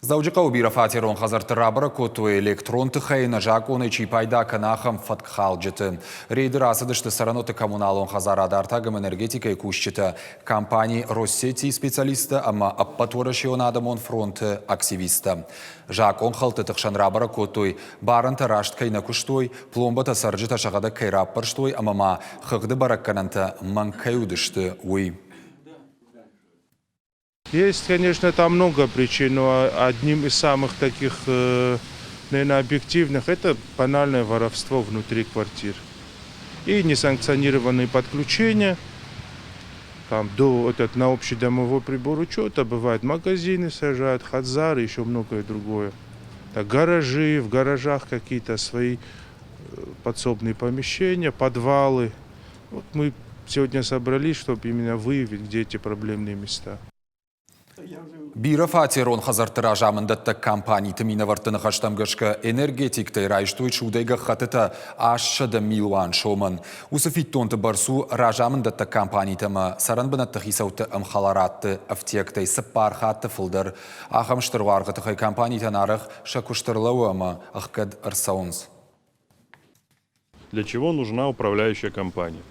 Дзӕуджыхъӕуы бирӕфатерон хӕдзӕртты рабӕрӕг кодтой, электрон тыхӕй ӕнӕзакъонӕй чи пайда кӕны, ахӕм фӕткхалджыты. Рейды рацыдысты цӕрӕнуӕтты коммуналон хӕдзарад артаг ӕмӕ энергетикӕйы кусджытӕ, компани «Россети» специалисттӕ ӕмӕ Ӕппӕтуӕрӕсеон адӕмон фронты активисттӕ. Закъонхӕлдтыты хсӕн рабӕрӕг кодтой, барӕнтӕ раст кӕй нӕ куыстой, пломбӕтӕ цӕрджытӕ сӕхӕдӕг кӕй раппӕрстой ӕмӕ ма хыгъды бӕрӕггӕнӕнтӕ мӕнг кӕй уыдысты, уый. Есть, конечно, там много причин, но одним из самых таких, наверное, объективных – это банальное воровство внутри квартир. И несанкционированные подключения, там до, этот, на общедомовой прибор учета, бывает магазины сажают, хадзары, еще многое другое. Так, гаражи, в гаражах какие-то свои подсобные помещения, подвалы. Вот мы сегодня собрались, чтобы именно выявить, где эти проблемные места. Бирӕфатерон хӕдзӕртты разамындӕттӕг компаниты минӕвӕртты ныхӕстӕм гӕсгӕ энергетиктӕй райстой судӕй гӕххӕттытӕ 800 милуан сомӕн. Уыцы фиддонты бӕрц у разамындӕттӕг компанитӕ ӕмӕ цӕрӕнбынӕтты хицӕутты ӕмхӕларадты ӕфтиӕгтӕй цыппар хатты фылдӕр. Ахӕм стыр уаргъы тыххӕй компанитӕн арӕх сӕ куыст ӕрлӕууы ӕмӕ ӕхгӕд ӕрцӕуынц. Для чего нужна управляющая компания?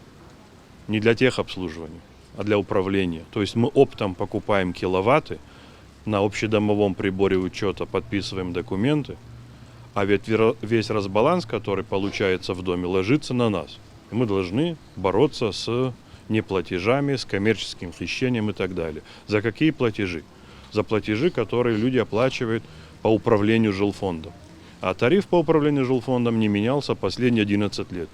Не для техобслуживания, а для управления. То есть мы оптом покупаем киловатты, на общедомовом приборе учета подписываем документы, а ведь весь разбаланс, который получается в доме, ложится на нас. И мы должны бороться с неплатежами, с коммерческим хищением и так далее. За какие платежи? За платежи, которые люди оплачивают по управлению жилфондом. А тариф по управлению жилфондом не менялся последние 11 лет.